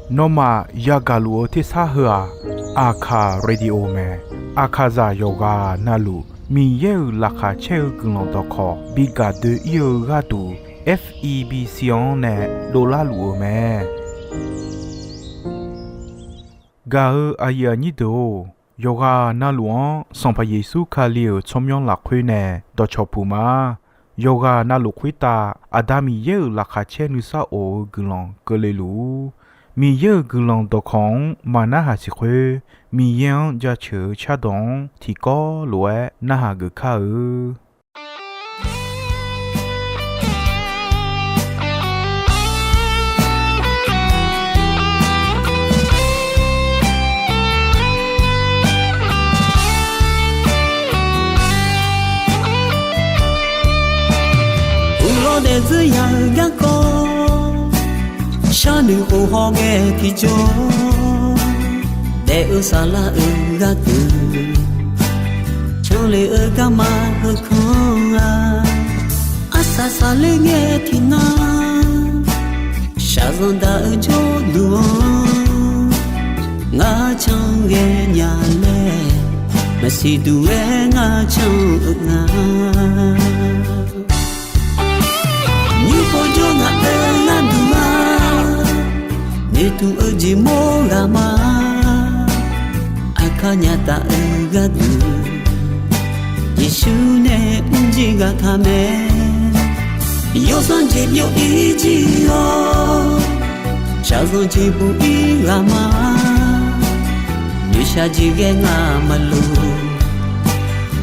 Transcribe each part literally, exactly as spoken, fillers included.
Nawmaf yagaq luf-eu tersar heu-aq, Aqkaq Radio mae. Aqkaqzaq yawqghaq navluf Miqyaer-euq laqkhaq caer-eu guiqlanq dawqkawq bi gaq doe-ir-eu gharduq, F E B C-anr nae dovlar luf-eu mae. Gaq-eu aqyuif aqnyir deuq-or, yawqghaq navluf-anr Sanqpaq Yeqsur Kali-euq tsawrmyanr lafkhoer nae dawqcawq puq ma. Yawqghaq navluf khoertav Aqda Miqyaer-euq laqkhaq caer nuisar of-eu guiqlanq keuvle luf-ur. Miqyaer-euq guiqlanq dawqkawq-anr maqnarhaq siq khoer, Miqyaer-anr jaceuq-eu cardawq-anr tiqkawv lof-aer narhaq geuf kar-eu. Uqlawr daefzir ya-eu garkawv, sharnoeq khof hawghae tiqjawr, daef-eu saflar-eu gharduq, canlef-eu garma heukanr-a, arsaq saqler ngae tiqnan, shaqzanq daq-eu jawrduq-anr, ngar can ghaenya laer, maqsiq duq-aer ngar can-eu nga. Nymr pov jawr ngaq-euq gharduq-a, noeqtmq-eu jeq mawr ghaq ma. Aqkar nya taf-eu gharduq, Yeqsur nae mrjir ghaq taq mae. Yawsanr jeq byov-ir jir-awr, shaqzanq jeq buq-ir ghaq ma. Noeqshaq jeq ghae ngaq maqloq.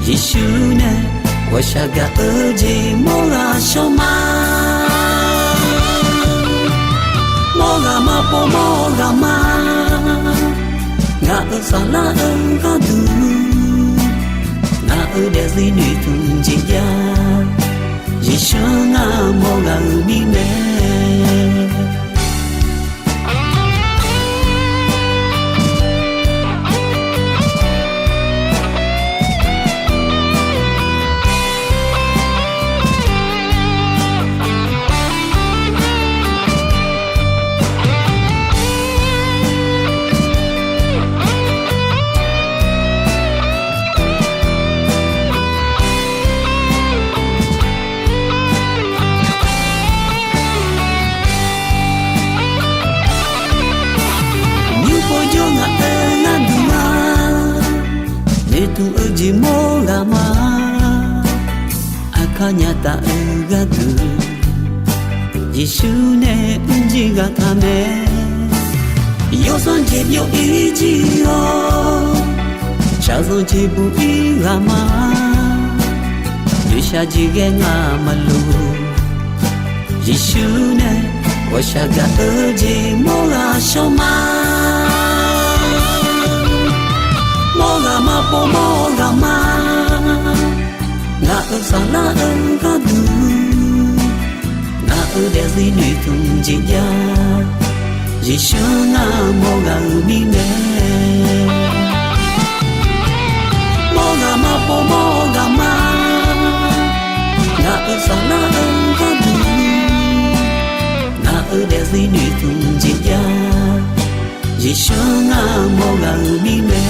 Yeqsur nae ghawqshaq gaq-eu jeq mawr ghaq shawr ma. Mawr ghaq ma pov mawr ghaq ma. Ngaq-euq saflar-eu gharduq, ngaq-euq daefzir noeqtmq jeq jav. Yeqsur ngar mawr ghaq-euq mirnae. Nymr pov jawr ngaq-euq gharduq-a, noeqtmq-eu jeq mawr ghaq ma. Aqkar nya taf-eu gharduq, Yeqsur nae mrjir ghaq taq mae. Yawsanr jeq byov-ir jir-awr, shaqzanq jeq buq-ir ghaq ma. Noeqshaq jeq ghae ngaq maqloq. Yeqsur nae ghawqshaq gaq-eu jeq mawr ghaq shawr ma. Mawr ghaq ma pov mawr ghaq ma. Ngaq-euq saflar-eu gharduq, ngaq-euq daefzir noeqtmq jeq jav. Yeqsur ngar mawr ghaq-euq mirnae. Mawr ghaq ma pov mawr ghaq ma. Ngaq-euq saflar-eu gharduq, ngaq-euq daefzir noeqtmq jeq jav. Yeqsur ngar mawr ghaq-euq mirnae.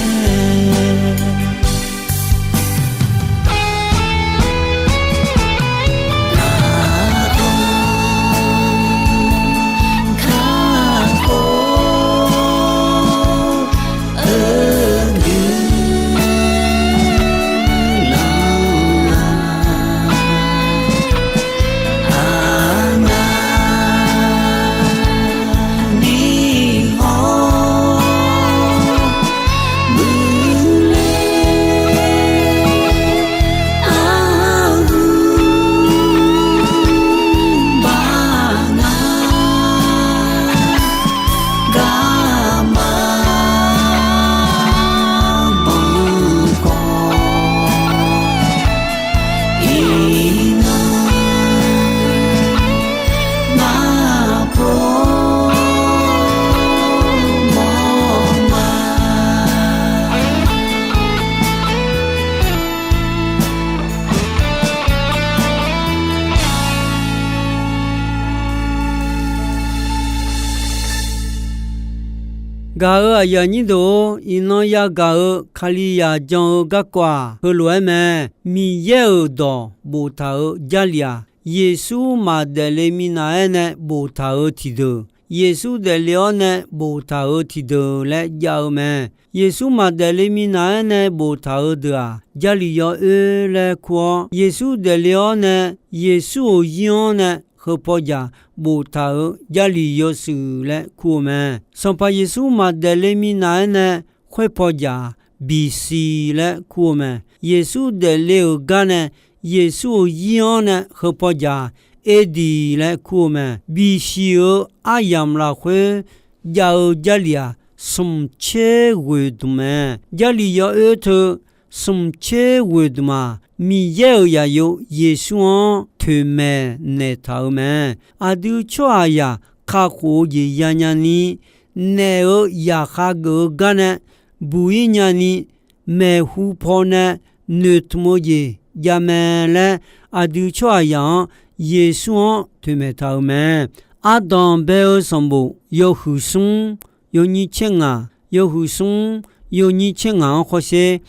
Gaq-euq aqyuif aqnyir deuq-or, iqnan yagaq-euq Kalizaq jan-eu garkawv-aq, heulof-aer mae. Miqyaer-euq dawq boftaq-euq Jarlif-aq, Yeqsur maqdaefle minav-aer nae boftaq-euq tiqdeuq, Yeqsur daefle-awr nae boftaq-euq tiqdeuq laer jav-eu mae. Yeqsur maqdaefle minav-aer nae boftaq-euq deuq-aq, Jarlif yawoer laer kur-awr, Yeqsur daefle-awr nae, Yeqsur-euq zir-anr nae heupaw jaq boftaq-euq Jarlif yawshuif laer kur-eu mae. Sanqpaq Yeqsur maqdaefle minav-aer nae khoerpaw jaq-aq, Biqsiq laer kur-eu mae. Yeqsur daefle-euq gar nae, Yeqsur-euq zir-anr nae heupaw jaq-aq, Erdiq laer kur-eu mae. Biqsiq-euq aryamq lafkhoer jav-eu Jarlif-aq, smq tser ghoeq dmq mae. Jarlif yawoer teu smq tser ghoeq dmq-aq, Miqyaer-euq zaqyo Yeqsur-anr toeqmaeq naeqtaq-euq mae. Aqdui tsawrhaqzaq kakhof-eu jeq yanya ni, naef-euq zaqkhav geuf-eu gar nae buq-ir nyani, maeqhu paw nae noeqtmq-eu jeq javmae laer, aqdui tsawrhaqzaq-anr Yeqsur-anr toeqmaeq taq-euq mae. Ardanq bae-eu sanqbof yawhuiq smr yawnyir tser ngaq, yawhuiq smr yawnyir tser ngaq-anr hawsher,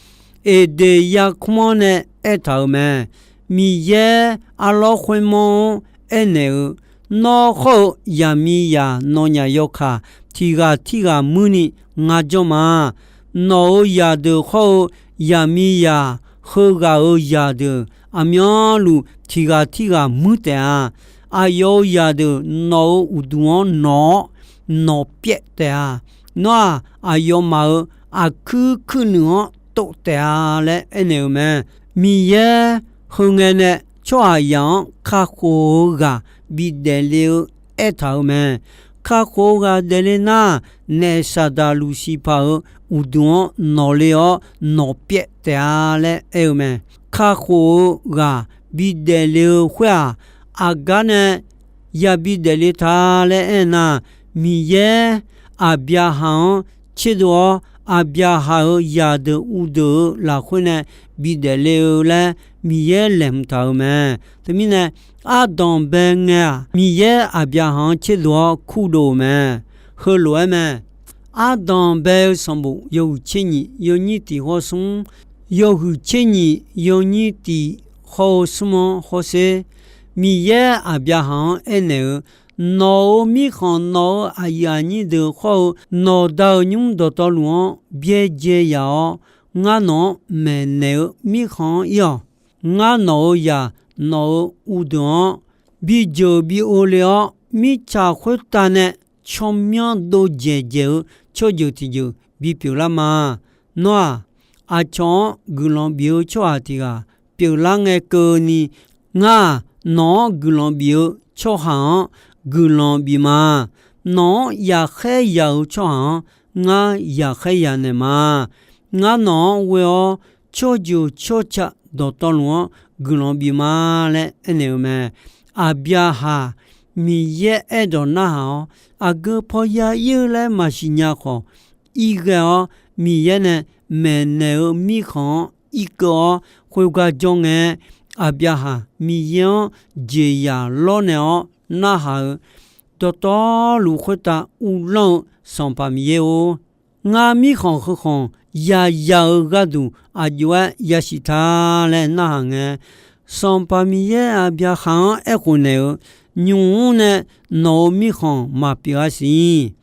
Eqdeq yarkmr-anr nae aertaq-euq mae. Miqyaer arlawr khoermawr-anr aernaeq-eu, Nawr hawr-eu zaqmiqzaq nawnyaf yawkaq tiq ghaq tirghaq muirni ngar jawr ma. Nawq-euq zaqdeuq hawr-eu zaqmiqzaq heughaq-euq zaqdeuq aqmyanluf tiq ghaq tirghaq muir taef-a. Aqyawf-euq zaqdeuq nawq-euq uqduq-anr nawq-awr nawq pyaev taef-a. Nawr-aq, aqyawfmaf-euq aqkuir kuirnuiq-anr tov taef-a laer aernaeq-eu mae. Miqyaer heu ngae nae tsawrhaqzaq-anr kakhof-eu ghaq bidaef le-eu aertaq-euq mae. Kakhof-eu ghaq daefle nar, naef Saqdaq Luqsiqpaq-euq uqduq-anr nawqle-awr nawq pyaev taef-a laer aer-eu mae. Kakhof-eu ghaq bidaef le-eu khoer-aq, aqgar nae ya bidaef le ta laer aernar, Miqyaer Aqbyaqhaq-anr tserdov-awr, Aqbyaqhaq-euq zaqdeuq uvdeuq-euq lafkhoer nae bidaef le-eu laer Miqyaer laeqhmq taq-euq mae. Teumirnae, ardanq bae ngae-aq, Miqyaer Aqbyaqhaq-anr tserdov-awr kurdov-euq mae. Heulof-aer mae. Ardanq bae-eu sanqbof yawhuiq tser nyif yawnyir tiq hawr-eu smr, yawhuiq tser nyif yawnyir tiq hawr-eu smr-anr hawsher, Miqyaer Aqbyaqhaq-anr aernaeq-eu, Nawq-euq mirkhanq, nawq-euq aqyuif aqnyir deuq hawr-eu nawqda-euq nymr dawqtawvluf-anr byaerdzae yaf-awr, ngar nawq-anr maeqnaeq-eu mirkhanq-anr ir-awq. Ngar nawq-euq zaq, nawq-euq uvdeuq-anr bijeuq bi ov le-awr, mirtsaq khoertav nae tsawrmyanr dov dzaeq dzaeq-eu tsawrjeuq tiqjeuq bipyeuf lar ma. Nawr-aq, aqcawq-anr guiqlanq bif-eu tsawrhaq tiq ghaq pyeuflar ngae keuvni, ngar-aq, nawq-anr guiqlanq bif-eu tsawrhaq-anr guiqlanq bif ma. Nawq-anr yaqkhaer yaq-eu tsawrhaq-anr ngar yaqkhaer yaq naeq ma. Ngar nawq-anr ghoe-awr, tsawrjeuq tsawrca dawqtawvluf-anr guiqlanq bif ma laer aernaeq-eu mae. Aqbyaqhaq Miqyaer aerdawq narhaq-awr, aqgeu paw ya ir-eu laer maqsiq nya khawf, ir ghae-awr Miqyaer nae maeqnaeq-eu mirkhanq-anr irkeuv-awr khoergar jawr ngae, Aqbyaqhaq Miqyaer-anr jeqzaq lawrnaeq-awr narhaq-eu dawqtawvluf khoertav uvlanr-eu Sanqpaq Miqyaer-or, ngar mirkhanq heu khanq yaya-eu gharduq aqjox-aer yasiq ta laer narhaq ngae, Sanqpaq Miqyaer Aqbyaqhaq-anr aerkhof naeq-eu, nymq mr nae nawq-euq mirkhanq maqpyeuf-a siq.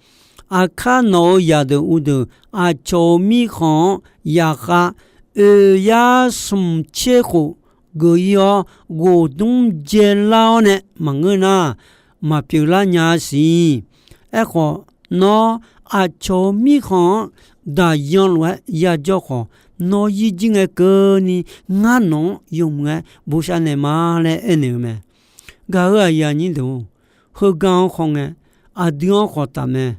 Aqkar nawq-euq zaqdeuq uvdeuq aqcawq-euq mirkhanq-anr yaqkhav oeq yar smq tser khof geuf ir-awr, ghofdmr dzaelar-awr nae maqngeur nar, maqpyeuf lar nya-a siq. Aerkhawf, nawr aqcawq-euq mirkhanq-anr daqyan lof-aer yajawr khawf, nawr yir jir ngae keuvni ngar nawq-anr yawmuiq-aer bosav naeq ma laer aernaeq-eu mae. Gaq-euq aqyuif aqnyir deuq-or, heugar-anr khawf ngae, aqdui-anr khawf taf mae.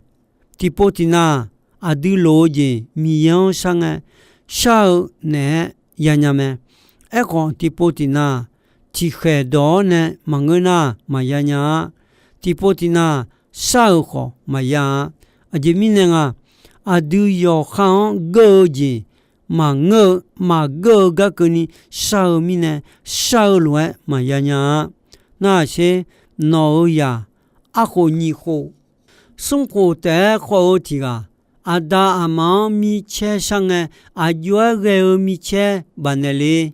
Tiqpov tiqnav aqdui loq-eu jeq Miqyaer-anr shar ngae, shar-eu naeq-aer yanya mae. Aerkhawf, tiqpov tiqnav tiqkhaeq dawq-awr nae maqngeur nar, maqya nya-a. Tiqpov tiqnav shar-euq khawf maqya-a. Aqjeq mirnae nga, aqdui yawqha-anr geur-eu jeq maqngeur-eu, maqgeur-eu gar keuvni shar-eu mirnae, shar-eu lof-aer maqya nya-a. Narhaq sher, nawq-euq zaq arkhof nyiq khof smr khof taef-aer khawf-eu tiq ghaq, Aqda aqma-anr micaer shar ngae, aqjox-aer ghae-eu micaer bafnaeq le.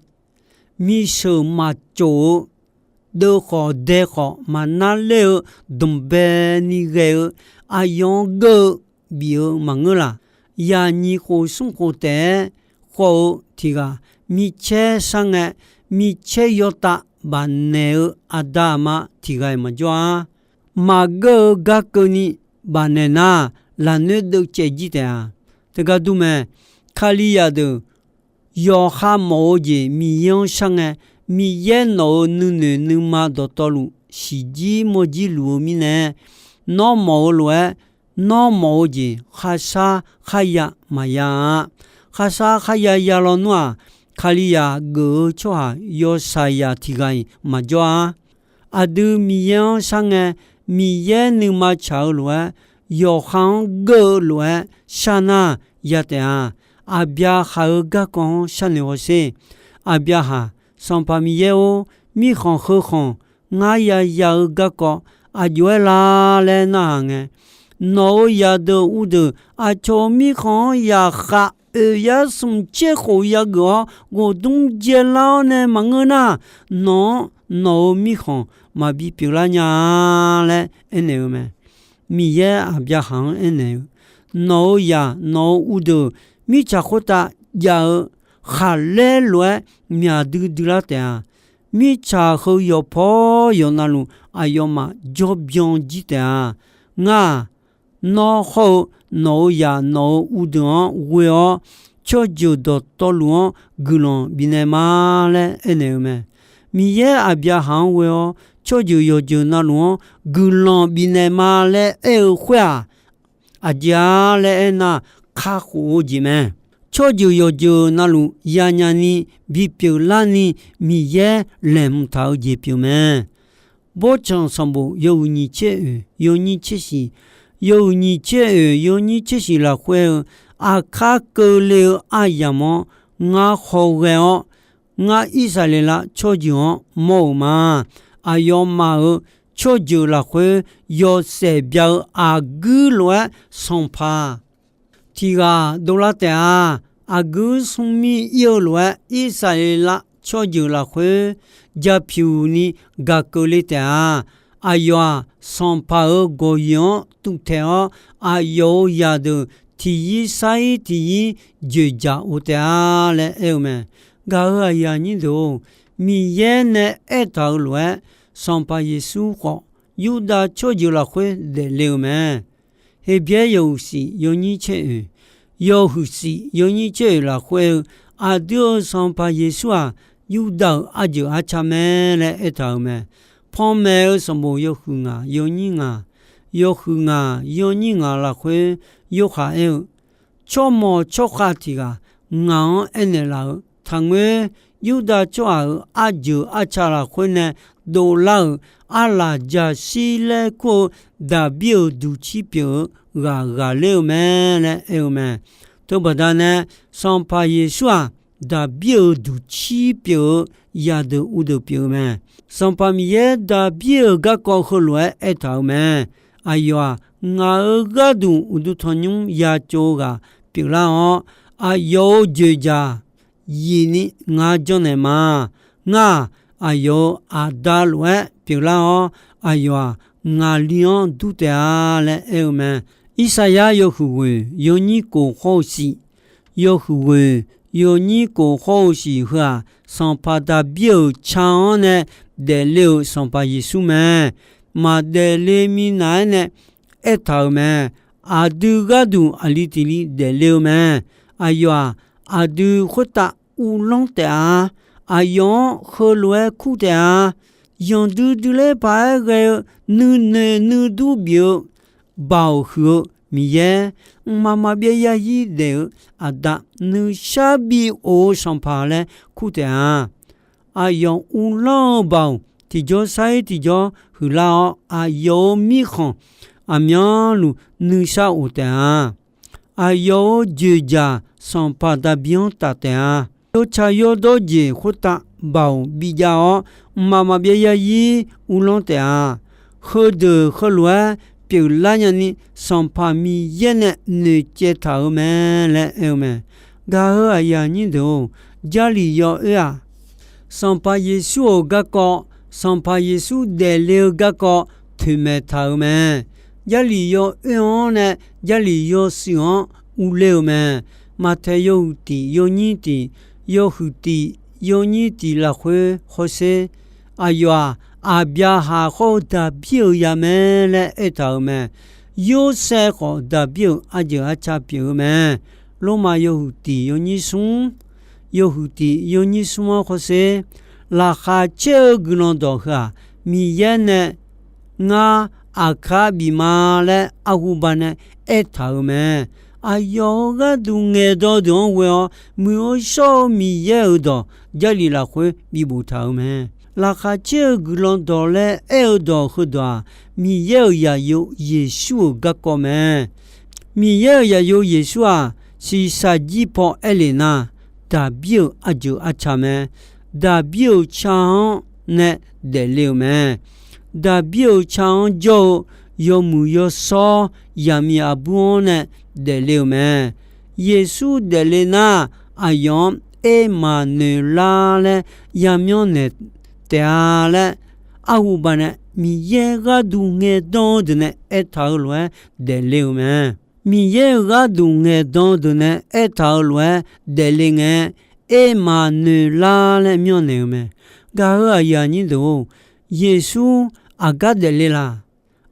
Misheuq maqcof-eu, deuvkhawf daekhawf maqnar ler-eu, dmqbae ni ghae-eu, aqyawf-anr geur-eu bif-eu maqngeur laq. Yaqnyiq khof smr khof taef-aer khawf-eu tiq ghaq, micaer shar ngae, micaer yawtav bafnaeq-eu aqda aqma tiq ghaq-iq maqjawr-a. Maqgeur-eu gar keuvni bafnaeq nar, lafnoer deuvcaev jir taef-a. Teugar dur mae. Kalizaq deuq yawqha mawf-eu jeq Miqyaer-anr shar ngae, Miqyaer nawq-euq nuinoeq nuima dawqtawvluf siqjir mawrjir luf-eu mirnae, nawr mawf-eu lof-aer, nawr mawf-eu jeq kharshar kharya maqya-a. Kharshar kharya ya lawnmr-aq, Kalizaq geuf-eu tsawrhaq yawshaqzaq tiq ghaq-iq maqjawr-a. Aqdui Miqyaer-anr shar ngae, Miqyaer nuima tsaq-eu lof-aer, yawqha-anr geur-eu lof-aer shar nar ya taef-a. Aqbyaqhaq-euq garkawv-anr sharnoeq hawsher. Aqbyaqhaq, Sanqpaq Miqyaer-or, mirkhanq heu khanq ngar yaya-eu garkawv aqjox-aer la laer narhaq ngae, nawq-euq zaqdeuq uvdeuq aqcawq-euq mirkhanq-anr yaqkhaq oeq yar smq tser khof yageuf-awr, ghofdmr dzaelar-awr nae maqngeur nar, nawq-anr nawq-euq mirkhanq maqbi pyeuflar nya-a laer aernaeq-eu mae. Miqyaer Aqbyaqhaq-anr aernaeq-eu, nawq-euq zaq nawq-euq uvdeuq mirtsaq khoertav jav-eu khaqlaer lof-aer myaq duidui lar taef-a. Mirtsaq heu yawqpaw yawqnavluf aqyawfmaf jawrbyan jir taef-a. Ngar-aq, nawr hawr-eu nawq-euq zaq nawq-euq uvdeuq-anr ghoe-awr, tsawrjeuq dawqtawvluf-anr guiqlanq bifnaeq ma laer aernaeq-eu mae. Miqyaer Aqbyaqhaq-anr ghoe-awr, tsawrjeuq yawqjeuq navluf-anr guiqlanq bifnaeq ma laer aer-eu khoer-aq, aqjeq-a laer aernar, kakhof-eu jeq mae. Tsawrjeuq yawqjeuq navluf yanyaf ni bipyeuf larni Miqyaer laeqhmq taq-eu jeq pyeuf mae. Bawrtsanq sanqbof yawhuiq nyiq tser oeq yawnyir tser shiq, yawhuiq nyiq tser oeq yawnyir tser shiq lafkhoer-eu, aqkar keuvle-eu aryamq-anr ngar hawghae-awr, ngar Irsaqleqlav tsawrjeuq-anr mawr-euq ma. Aqyawfmaf-euq tsawrjeuq lafkhoer yawshaef bya-eu aqguir lof-aer sanqpaq tiq ghaq dovlar taef-a. Aqguir smrmir ir-eu lof-aer, Irsaqleqlav tsawrjeuq lafkhoer japyuq ni gaq keuvle taef-a. Aqyawf-aq, sanqpaq-euq gawqyoeq-anr tuvtaeq-awr, aqyawf-euq zaqdeuq tiqyir sair tiqyir joeqjaq of taef-a laer aer-eu mae. Gaq-euq aqyuif aqnyir deuq-or, Miqyaer nae aertaq-euq lof-aer, Sanqpaq Yeqsur khawf, Yurdav tsawrjeuq lafkhoer daefle-eu mae. Heqbyaer yawhuiq shif yawnyir tser oeq, yawhuiq shif yawnyir tser oeq lafkhoer-eu, aqdui-euq Sanqpaq Yeqsur-aq, Yurdav-euq arjeuq arca mae laer aertaq-euq mae. Panmaeq-eu sanqbof yawhuiq ngaq yawnyir ngaq, yawhuiq ngaq yawnyir ngaq lafkhoer Yorhaq aer-eu, tsawrmawq tsawrkhav tiq ghaq ngaq-anr aernaeq laf-eu, taqngoer Yurdav tsawrhaq-euq arjeuq arca lafkhoer nae dovlar-euq arlaq jaqshir laer kur-eu Daqbir-euq duqcir pyeuf-eu ghaq ghaqler-eu mae laer aer-eu mae. Teubaqda nae Sanqpaq Yeqsur-aq, Daqbir-euq duqcir pyeuf-eu yadeuq uvdeuq pyeuf-eu mae. Sanqpaq Miqyaer Daqbir-euq garkawv heulof-aer aertaq-euq mae. Aqyawf-aq, ngaq-euq gharduq uqduq tanqnymr ya tsov-eu ghaq pyeuflar-awr, aqyawf-euq joeqjaq yif ni ngar janrnaeq ma. Ngar-aq, aqyawf-euq Aqda lof-aer pyeuflar-awr, aqyawf-aq, ngaqli-anr dur taef-a laer aer-eu mae. Irsaqyar yawhuiq ghoeq yawnyir kof hawr-eu shif, yawhuiq ghoeq yawnyir kof hawr-eu shif heu-aq, Sanqpaq Daqbir-euq can-anr nae daefle-euq Sanqpaq Yeqsur mae. Maqdaef le minav-aer nae aertaq-euq mae. Aqdui gharduq aqli tiq li daefle-eu mae. Aqyawf-aq, aqdui khoertav uvlanr taef-a. Aqyawf-anr heulof-aer kur taef-a. Yanqdui dui ler paq-aer ghae-eu nuinoeq nuidur bif-eu Baoq huiq-eu Miqyaer, mqmaq maqbyav yarzir daef-eu Aqda, nuishar bif of-eu Sanqpaq laer kur taef-a. Aqyawf uvlanr-eu Baoq tiqjawr sair tiqjawr huiqlar-awr, aqyawf-euq mirkhanq aqmyanluf nuishar of taef-a. Aqyawf-euq joeqjaq Sanqpaq Daqbir-anr taf taef-a. Yawtsaq yawdawr jeq khoertav Baoq bijav-awr, mqmaq maqbyav yarzir uvlanr taef-a. Heudeuq heulof-aer pyeuflar nyani, Sanqpaq Miqyaer nae noeqcaev taq-euq mae laer aer-eu mae. Gaq-eu aqyuif aqnyir deuq-or, Jarlif yawoer-aq, Sanqpaq Yeqsur-euq garkawv, Sanqpaq Yeqsur daefle-eu garkawv toeqmaeq taq-euq mae. Jarlif yawoer-anr nae Jarlif yawshuif-anr urler-eu mae. Maqtaeq yawhuiq tiq yawnyir tiq, yawhuiq tiq yawnyir tiq lafkhoer hawsher. Aqyawf-aq, Aqbyaqhaq khawr-eu Daqbir-euq zaq mae laer aertaq-euq mae. Yorsaev khawf, Daqbir-euq arjeuq arca pyeuf-eu mae. Lormav yawhuiq tiq yawnyir smr, yawhuiq tiq yawnyir smr-anr hawsher. Laqkhaq caer-eu guiqlanq dawq heu-aq, Miqyaer nae ngar aqkar bif ma laer arhuba nae aertaq-euq mae. Aqyawf-euq gharduq ngaeqdan-eu deuq-anr ghoe-awr, muiq-eu shawr-eu Miqyaer-euq dawq Jarlif lafkhoer bibof taq-euq mae. Laqkhaq caer-eu guiqlanq dawq laer aer-eu dawq heudawq-aq, Miqyaer-euq zaqyo Yeqsur-euq garkawv mae. Miqyaer-euq zaqyo Yeqsur-aq, shiqshaq jir paw aer lef nar, Daqbir-euq arjeuq arca mae. Daqbir-euq ca-anr nae daefle-euq mae. Daqbir-euq ca-anr jawr-eu yawmuiq yawshawr, yaqmiq aqbur-anr nae daefle-euq mae. Yeqsur daefle nar, aqyawf-anr Ermaqnoeqlar laer yamyanr naeq taef-a laer, arhuba nae Miqyaer gharduq ngaeqdan-eu deuq nae aertaq-eu lof-aer daefle-euq mae. Miqyaer-euq gharduq ngaeqdan-eu deuq nae aertaq-eu lof-aer daefle ngae, Ermaqnoeqlar laer myanrnaeq-eu mae. Gaq-eu aqyuif aqnyir deuq-or, Yeqsur aqgar daefle laq?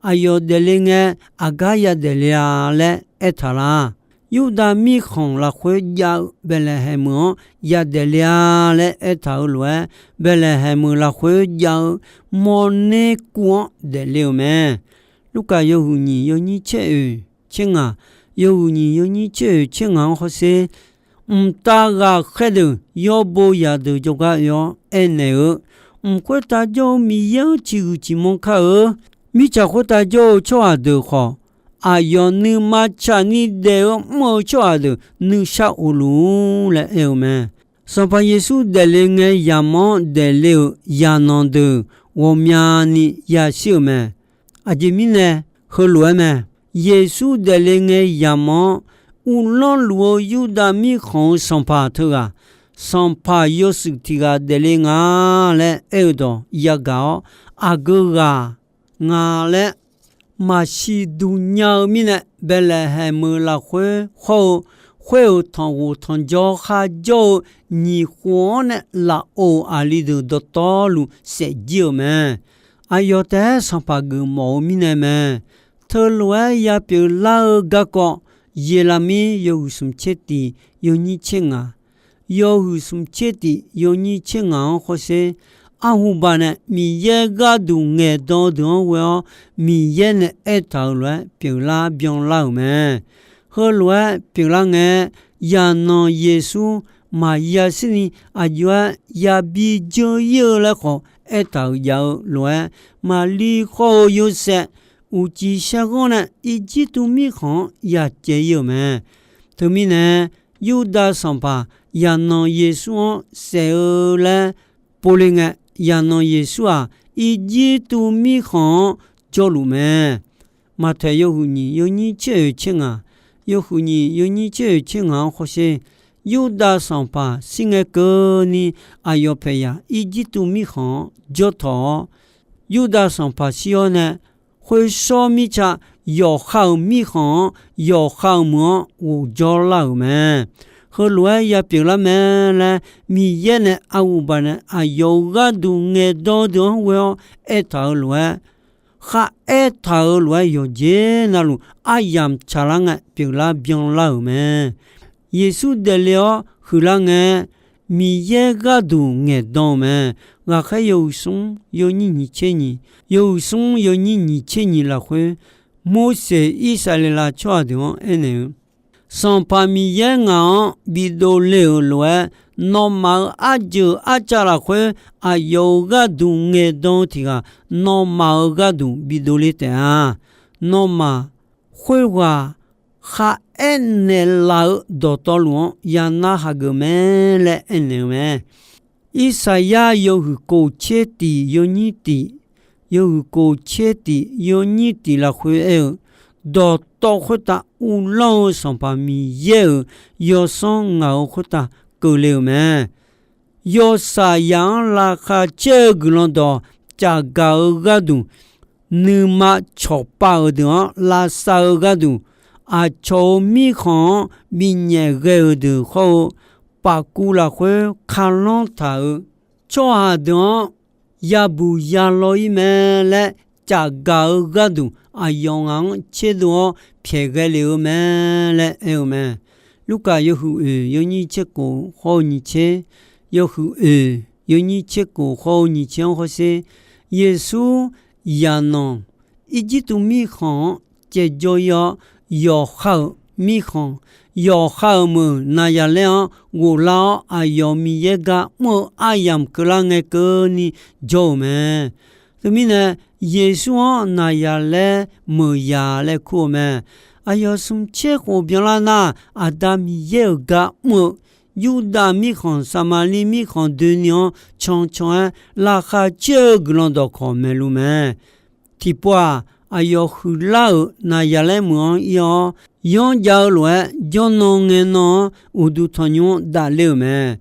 Aqyawf daefle ngae, aqgar yadaef le-a laer aertaq laq? Yurdav mirkhanq lafkhoer jav-eu Baeqlaeqhaeq meuq-anr yadaef le-a laer aertaq-eu lof-aer, Baeqlaeqhaeq meuq lafkhoer jav-eu mawrner kuv-anr daefle-euq mae. Lurkaf yawhuiq nyiq yawnyir caer oeq caer ngaq, yawhuiq nyiq yawnyir caer oeq caer ngaq-anr hawsher. Mqtav ghaqkhaer deuq yawbo zaqdeuq jawrgar oe-awr aernaeq-eu, Mq khoertav jawr-eu Miqyaer-anr ciqhuiq ciqmanr kar-eu. Mirtsaq khoertav jawr-eu tsawrhaq deuq khawf, aqyawf nuima tsaqni daef-eu mr-eu tsawrhaq deuq nuishar of luf-ur laer aer-eu mae. Sanqpaq Yeqsur daefle ngae, yamq-anr daefle-euq zaqnanq deuq ghawqmyani yashir-euq mae. Aqjeq mirnae heulof-aer mae. Yeqsur daefle ngae yamq-anr uvlanr luf-eu Yurdav mirkhanq-euq sanqpaq teughaq, sanqpaq yawshuif tiq ghaq daefle nga laer aer-eu dawq yagaq-awr, aqgeu ghaq nga laer maqsiq duq nya-eu mirnae, Baeqlaeqhaeq meuq lafkhoer hawr-eu khoer-euq tanqghof tanqjawr kharjawr-eu nyiq khof-anr nae lafov-euq aqli deuq dawqtawvluf saefjir-euq mae. Aqyawf taef-aer sanqpaq geufmawf-eu mirnae mae. Teulof-aer yapyeuf lar-eu garkawv, Yeqlaqmir yawhuiq smq tser tiq yawnyir tser ngaq, yawhuiq smq tser tiq yawnyir tser ngaq-anr hawsher. Arhuba nae Miqyaer gharduq ngaeqdan-eu deuq-anr ghoe-awr, Miqyaer nae aertaq-euq lof-aer pyeuflar byanlar-euq mae. Heulof-aer pyeuflar ngae, zaqnanq Yeqsur maqya shirni aqjox-aer yabi dzeur ir-eu laer khawf aertaq-euq jav-eu lof-aer, Maqlir khawr-eu Yorsaev uqcif shaerghanr nae Irjirtuv mirkhanq-anr yacaev ir-euq mae. Teumirnae, Yurdav sanqpaq zaqnanq Yeqsur-anr saef-eu laer povle ngae, zaqnanq Yeqsur-aq, Irjirtuv mirkhanq-anr jawrluf mae. Maqtaeq yawhuiq nyiq yawnyir tser oeq tser ngaq, yawhuiq nyiq yawnyir tser oeq tser ngaq-anr hawsher. Yurdav sanqpaq shir ngae keuvni aqyawf paeqyaq Irjirtuv mirkhanq-anr jawr tawq-awr, Yurdav sanqpaq shir-awr nae, khoershawr mirtsa yawqha-euq mirkhanq-anr, yawqha-euq meuq-anr ghofjawr lar-euq mae. Heulof-aer yapyeuf lar mae laer Miqyaer nae arhuba nae aqyawf-euq gharduq ngaeqdan-eu deuq-anr ghoe-awr aertaq-euq lof-aer, kharaer taq-euq lof-aer yawqjeq navluf aryamq tsaqlar ngae pyeuflar byanlar-euq mae. Yeqsur daefle-awr huiqlar ngae, Miqyaer gharduq ngaeqdan-eu mae. Ghaqkhaer yawhuiq smr yawnyir nyiq tser nyiq, yawhuiq smr yawnyir nyiq tser nyiq lafkhoer, Morseq Irsaqleqlav tsawrhaq deuq-anr aernaeq-eu, Sanqpaq Miqyaer ngaq-anr bidov le-euq lof-aer, nawmaf-euq arjeuq arcav lafkhoer aqyawf-euq gharduq ngaeqdan-eu tiq ghaq, nawmaf-euq gharduq bidov le taef-a. Nawmaf khoerghaq kharaer naeqlaf-eu dawqtawvluf-anr yanar hageuf mae laer aernaeq-eu mae. Irsaqyar yawhuiq kof tser tiq yawnyir tiq, yawhuiq kof tser tiq yawnyir tiq lafkhoer aer-eu, dawqtawv khoertav uvlanr-eu Sanqpaq Miqyaer-euq yawsanr ngaq-euq khoertav keuvle-euq mae. Yawshaqzaq-anr laqkhaq caer-eu guiqlanq dawq cafgaq-eu gharduq, nuima cawqpav-euq deuq-anr lavsav-eu gharduq, aqcawq-euq mirkhanq-anr binyaef ghae-euq deuq khawr-eu, pafkuv lafkhoer kharlanr taq-euq tsawrhaq deuq-anr yabuq yalaw-ir mae laer cafgaq-eu gharduq, aqyawf ngaq-anr tserdov-awr pyaeq ghae lef-eu mae laer aer-eu mae. Lurkaf yawhuiq oeq yawnyir tser kof khawr-eu nyiq tser, yawhuiq oeq yawnyir tser kof khawr-eu nyiq tser-anr hawsher, Yeqsur yaqnanq Irjirtuv mirkhanq-anr caevjawr-ir-awr, yawqha-euq mirkhanq, yawqha-euq meuq Naqzaqlaer-anr ghoflar-awr, aqyawf Miqyaer gar mr-eu aryamq keuvlar ngae keuvni jawr-euq mae. Teumirnae, Yeqsur-anr Naqzaqlaer meuq yaq laer kur-eu mae. Aqyawf smq tser khof byanlar nar, Aqda Miqyaer-euq gar mr-eu, Yurdav mirkhanq, Saqmaqliv mirkhanq doeni-anr cancan-aer laqkhaq caer-eu guiqlanq dawqkawq maeqluf mae. Tiqpov-aq, aqyawf huiqlar-euq Naqzaqlaer meuq-anr ir-awr, yanrjav-eu lof-aer janrnan ngaenan-anr uqduq tanqnymr-anr dafler-euq mae.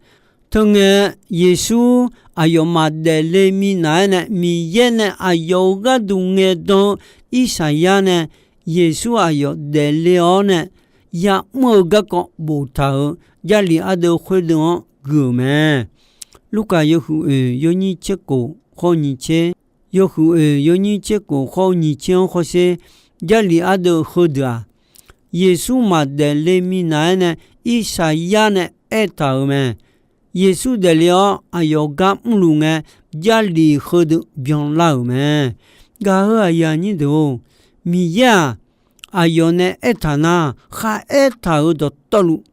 Teungae, Yeqsur aqyawfmaf daefle minav-aer nae Miqyaer nae aqyawf-euq gharduq ngaeqdan-eu Irsaqyar nae Yeqsur aqyawf daefle-awr nae ya'mr-eu garkawv boftaq-euq Jarlif ardeuv khoerdeuv-anr gui-euq mae. Lurkaf yawhuiq oeq yawnyir tser kof khawr nyiq tser, yawhuiq oeq yawnyir tser kof khawr nyiq tser-anr hawsher, Jarlif ardeuv heudeuq-aq, Yeqsur maqdaef le minav-aer nae Irsaqyar nae aertaq-euq mae. Yeqsur daefle-awr aqyawf gar mrluf ngae, Jarlif heudeuq byanlar-euq mae. Gaq-euq aqyuif aqnyir deuq-or, Miqyaer-aq, aqyawf nae aertaq nar, kharaertaq-euq dawqtawvluf,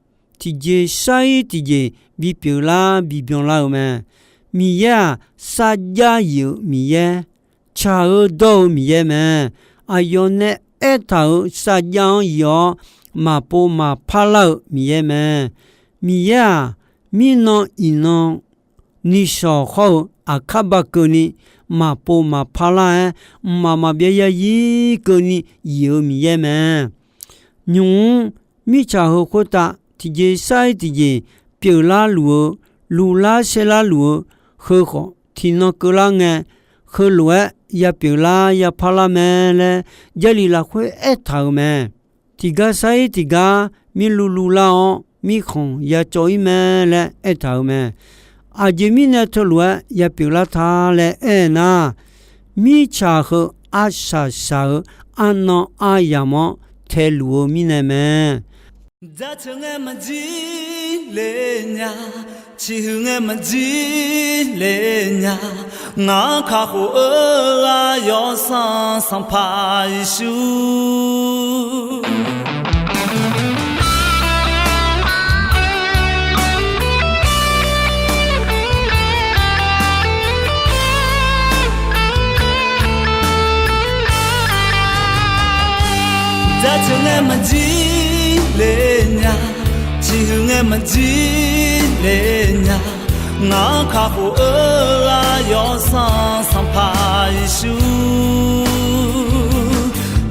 tiqjeq sar-ir tiqjeq bipyeuf lar bibyan lar-eu mae. Miqyaer-aq, sarjax yif-eu Miqyaer, tsaq-eu dawr-eu Miqyaer mae. Aqyawf nae aertaq-euq sarjax-anr yif-awr, maqpov maqpar lar-eu Miqyaer mae. Miqyaer-aq, mirnan iqnan nuishawq hawr-eu aqkar ba keuvni, maqpov maqpar lar-aer, mqmaq maqbyav yazir keuvni yif-eu Miqyaer mae. Nymq-mr mirtsaq heu khoertav tiqjeq sar-ir tiqjeq pyeuflar luf-eu, luvlar saerlar luf-eu, heu khawf tiqnan keuvlar ngae, heulof-aer yapyeuflar yapar lar mae laer Jarlif lafkhoer aertaq-euq mae. Tiqgar sar-ir tiqgar mirluv luvlar-awr, mirkhanq yacawv-ir mae laer aertaq-euq mae. Aqjeq mirnae teulof-aer yapyeuflar ta laer aer nar, mirtsaq heu arsaq saq-eu arnan aryamq-anr taeluf-eu mirnae mae. Jaceuq ngae maqjir le nya, ciqhuiq ngae maqjir le nya, ngaq-anr kakhof-eu ghaq yawsanr Sanqpaq Yeqsur. Jaceuq ngae maqjir le nya, ciqhuiq ngae maqjir le nya, ngaq-anr kakhof-eu ghaq yawsanr Sanqpaq Yeqsur.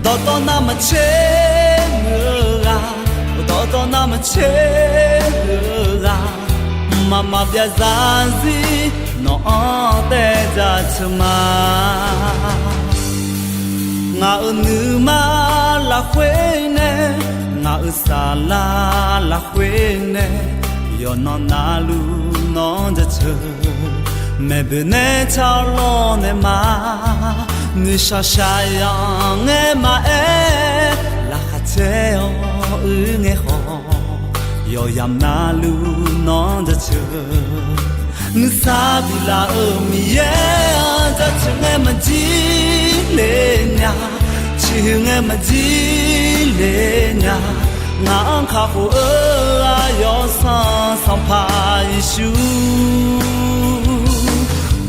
Dawqtawv navmaqtser muiq-eu ghaq, dawqtawv navmaqtser muiq-eu ghaq, mqmaq maqbyav zarzir nawq-anr taev jaceuq ma. Ngaq-euq nuima lafkhoer nae, ngaq-euq saflar lafkhoer nae, yawqnan navluf nawq-anr jaceuq. Maeqboeq nae tsawrlawr nae ma, nuishaq shaqyanq ngae maqaer, laqkhaq caer-awr uir ngae khawf, yawqyamq navluf nawq-anr jaceuq. Nuisar biflaf-euq Miqyaer-anr jaceuq ngae maqjir le nya, ciqhuiq ngae maqjir le nya, ngaq-anr kakhof-eu ghaq yawsanr Sanqpaq Yeqsur.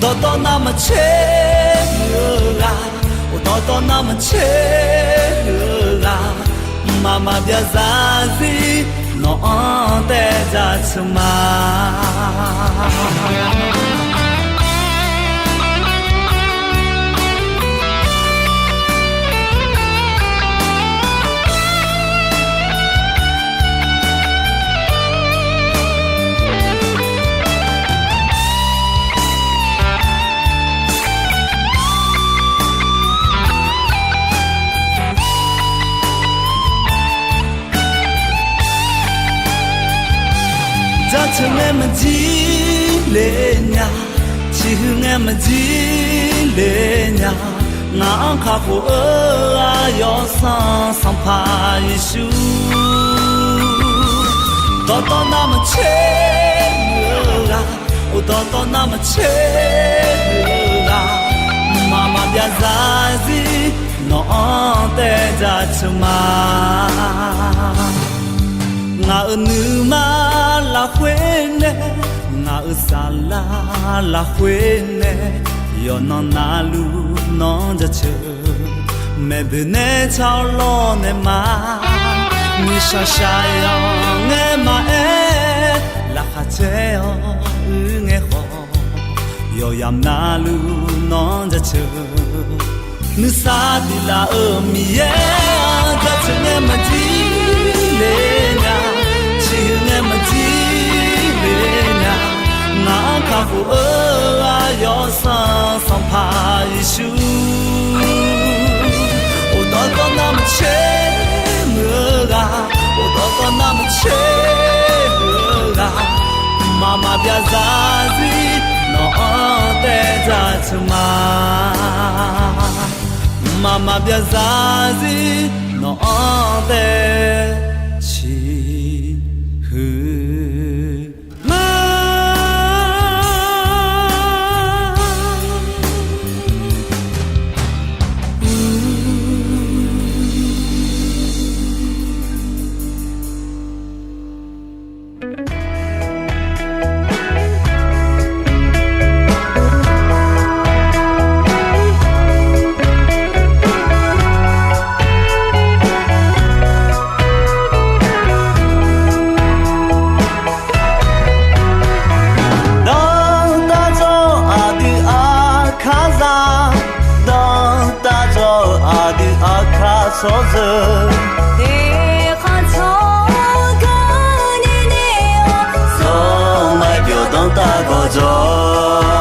Dawqtawv navmaqtser muiq-eu ghaq, dawqtawv navmaqtser muiq-eu ghaq, mqmaq maqbyav zarzir nawq-anr taev jaceuq ma. ngae maqjir le nya, ciqhuiq ngae maqjir le nya, ngaq-anr kakhof-eu aqyawf sanq Sanqpaq Yeqsur. Dawqtawv navmaqtser muiq-eu ghaq, dawqtawv navmaqtser muiq-eu ghaq, mqmaq maqbyav zarzir nawq-anr taev jaceuq ma. Ngaq-euq nuima lafkhoer nae, ngaq-euq saflar lafkhoer nae, yawqnan navluf nawq-anr jaceuq. Maeqboeq nae tsar-awr lawrnaeq ma. Nuishaq shaqyanq ngae maqaer, laqkhaq caer-awr uir ngae khawf, yawqyamq navluf nawq-anr jaceuq. Nuisar tiq laf-euq Miqyaer-anr jaceuq ngae maqjir le nya, ciqhuiq ngae maqjir le nya, ngaq-anr kakhof-eu aqyawf sanq Sanqpaq Yeqsur. Dawqtawv navmaqtser muiq-eu ghaq, dawqtawv navmaqtser muiq-eu ghaq, mqmaq maqbyav zarzir nawq-anr taev jaceuq ma. Mqmaq maqbyav zarzir nawq-anr taev ciqhuiq ma. Dawqtawv dzawr-eu aqdui aqkar zaq, dawqtawv dzawr-eu aqdui aqkar tsawrjeuq, eqkhanq tsawrganr nae nae-awr, tsawrmaqbyawq danrtav gawqjawq.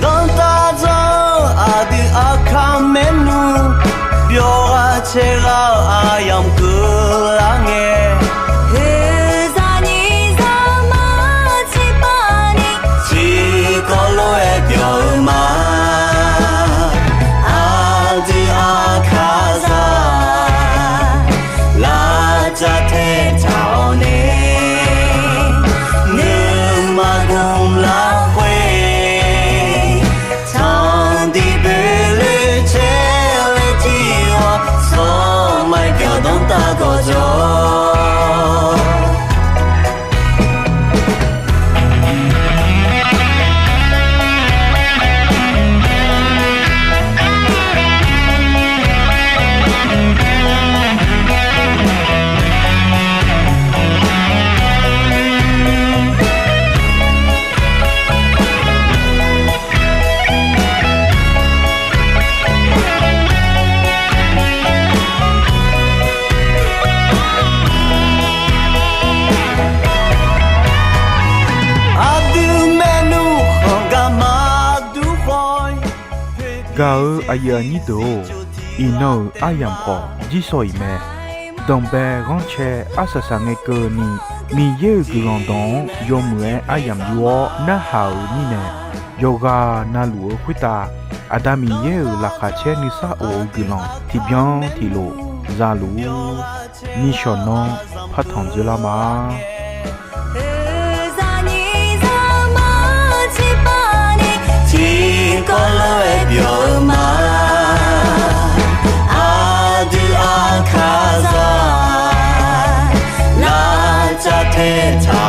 Danrtav dzawr-eu aqdui aqkar maernmr, byawq ghaq caerghaq-eu aryamq keuvlar ngae, oeqzaq nyiq zaqmar tsiqpav ni, tiqkawv lof-aer byawq-eu ma. Aqdui aqkar zaq, lavcav tae taq-awr nae, nuima gmq lafkhoer, tanqdiq boeloe caer laer jir-awr, tsawrmaqbyawq danrtav gawqjawq. Aqdui maernmr khanq garma dur khawf, gaq-eu aqyuif aqnyir deuq-or, iqnan-euq aryamq khawf jirsawq iq mae. Danqbae ghanrcae arsaq saq ngae keuvni, Miqyaer-euq guiqlanq dawq-anr yawmuiq-aer aryamq yur-awr narhaq-euq mirnae, yawqghaq navluf-eu khoertav Aqda Miqyaer-euq laqkhaq caer nuisar of-eu guiqlanq tiqbyan tiqlof za luf-ur. Nishawq nanr partanq dzeurlar ma. Oeqzaq nyiq zaqmar tsiqpav ni, tiqkawv lof-aer byawq-eu ma. Aqdui aqkar zaq, lavcav tae taq